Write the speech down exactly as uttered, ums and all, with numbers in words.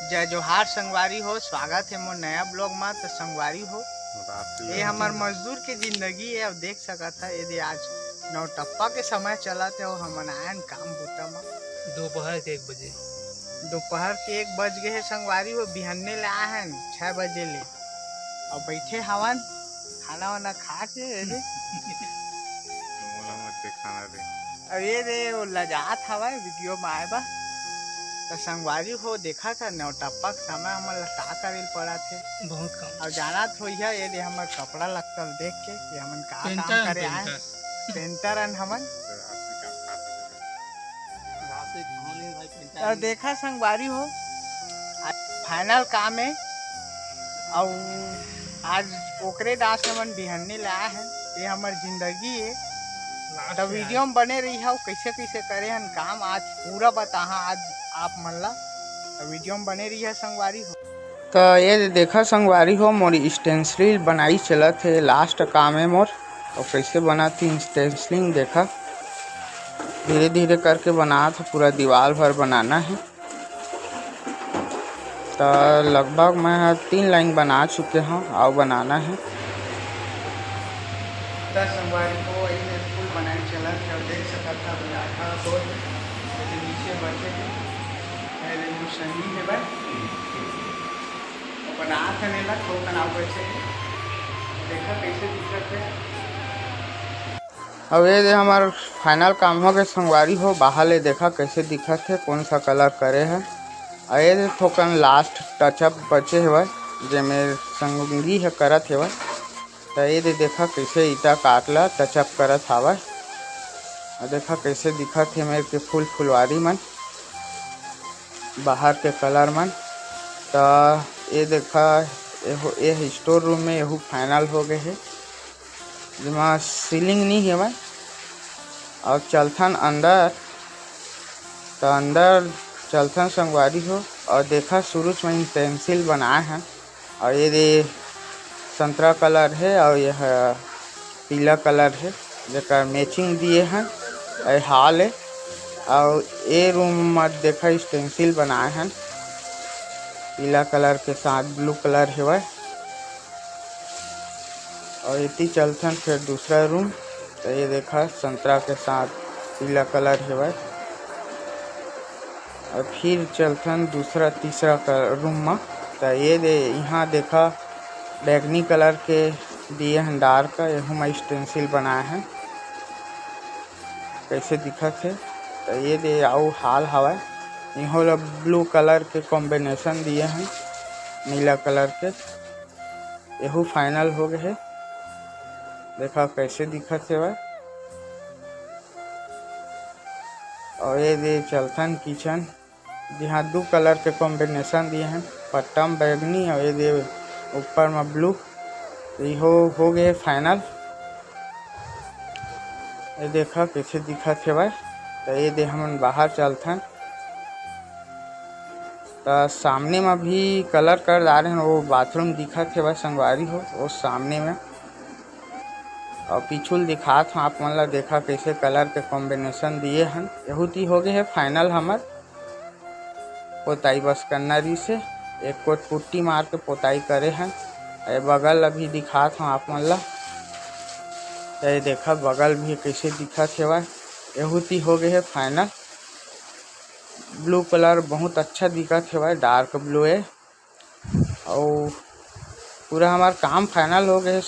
जय जोहार संगवारी हो, स्वागत हे मोर नया vlog मा। त संगवारी हो, रात ये हमर मजदूर के जिंदगी हे। अब देख सकत ह, ये दे आज नौटप्पा के समय चलत हे अउ हमन आयन काम बूता मा। दोपहर के एक बजे। दोपहर के एक बज गए हे संगवारी हो, बिहन्ने ले आए हन छह बजे ले। अब बैठे हवन खाना वाना खा के, ये दे। मोला मत देखाना रे। अब ये दे, वो लजात हवय video में आए बा। त संगवारी हो, देखा था नौटप्पा के समय हमन ला का करे ल पड़ा थे। बहुत काम। अब जानत होइहा, ये दे हमर कपड़ा लत्ता ल देख के कि हमन का काम करे आए। Painter अन हमन। अब देखा संगवारी हो, आज final काम हे, अउ आज ओकरे डांस हमन बिहन्ने ले आए हन। ये हमर जिंदगी हे। त video में बने रहिहा, अउ कइसे कइसे करे हन काम, आज पूरा बताहा आज आप मन ला। त video में बने रहिहा संगवारी हो। त ये दे देखा संगवारी हो, मोर stencil बनाई चलत हे, last काम हे मोर। अउ कइसे बनात हे stencil देखा, धीरे धीरे करके बनात हे, पूरा दीवाल भर बनाना हे। त लगभग मैं ह तीन line बना चुके हव, अउ बनाना हे। त संगवारी हो, ये दे फूल बनाई चलत हे, अउ देख सकत हा, अभी आधा तो ये दे नीचे बचे हे, पहले वो सही हे भाई। बनात हन एला, थोकन आगू बढ़ के देखा कइसे दिखत हे। अब ये दे हमर final काम हो गए संगवारी हो, बाहर ले देखा कइसे दिखत हे, कौन सा colour करे हे। अउ ये दे थोकन last touch up बचे हवय, जेमे संगी ह करत हवय। त ये दे देखा कइसे ईटा काट ला touch up करत हावय। अउ देखा कइसे दिखत हे मेर के फूल फुलवारी मन, बाहर के colour मन। त ये देखा, एहो, ये store room में एहू final हो गए हे, जेमा ceiling नहीं हेवय। अउ चलथन अंदर, त अंदर चलथन संगवारी हो। अउ देखा, शुरू में stencil बनाए हन, अउ ये दे संतरा colour हे, अउ ये ह पीला colour हे, जेकर matching दिए हन। ये hall हे, अउ ये room म देखा stencil बनाए हन, पीला colour के साथ blue colour हेवय। अउ एती चलथन फिर दूसरा room, त ये देखा संतरा के साथ पीला colour हेवय। अउ फिर चलथन दूसरा, तीसरा क-, room म। त ये दे, इहाँ देखा, बैंगनी colour के दिए हन dark, एहू म stencil बनाए हन। कइसे दिखत हे? त ये दे, अउ hall हवय, इहों ल blue colour के combination दिए हन, नीला colour के। एहू final हो गए हे। देखा कइसे दिखत हेवय। अउ ये दे चलथन kitchen, जिहाँ दू colour के combination दिए हन, पट्टा म बैंगनी अउ ये दे ऊपर म blue। इहो हो गए final। ये देखा कइसे दिखत हेवय। त ये दे हमन बाहर चलथन। त सामने म भी colour कर डारे हन, वो bathroom दिखत हेवय संगवारी हो, वो सामने में। अउ पीछू ल दिखात हव आप मन ला, देखा कइसे colour के combination दिए हन। एहू ती हो गए हे final हमर। पोताई बस करना रहिस हे, एक कोट पुट्टी मार के पोताई करे हन। ए बगल अभी दिखात हव आप मन ला, त ये देखा बगल भी कइसे दिखत हेवय। एहू ती हो गए हे final। Blue colour बहुत अच्छा दिखत हेवय, dark blue हे। अउ पूरा हमार काम final हो गए हे।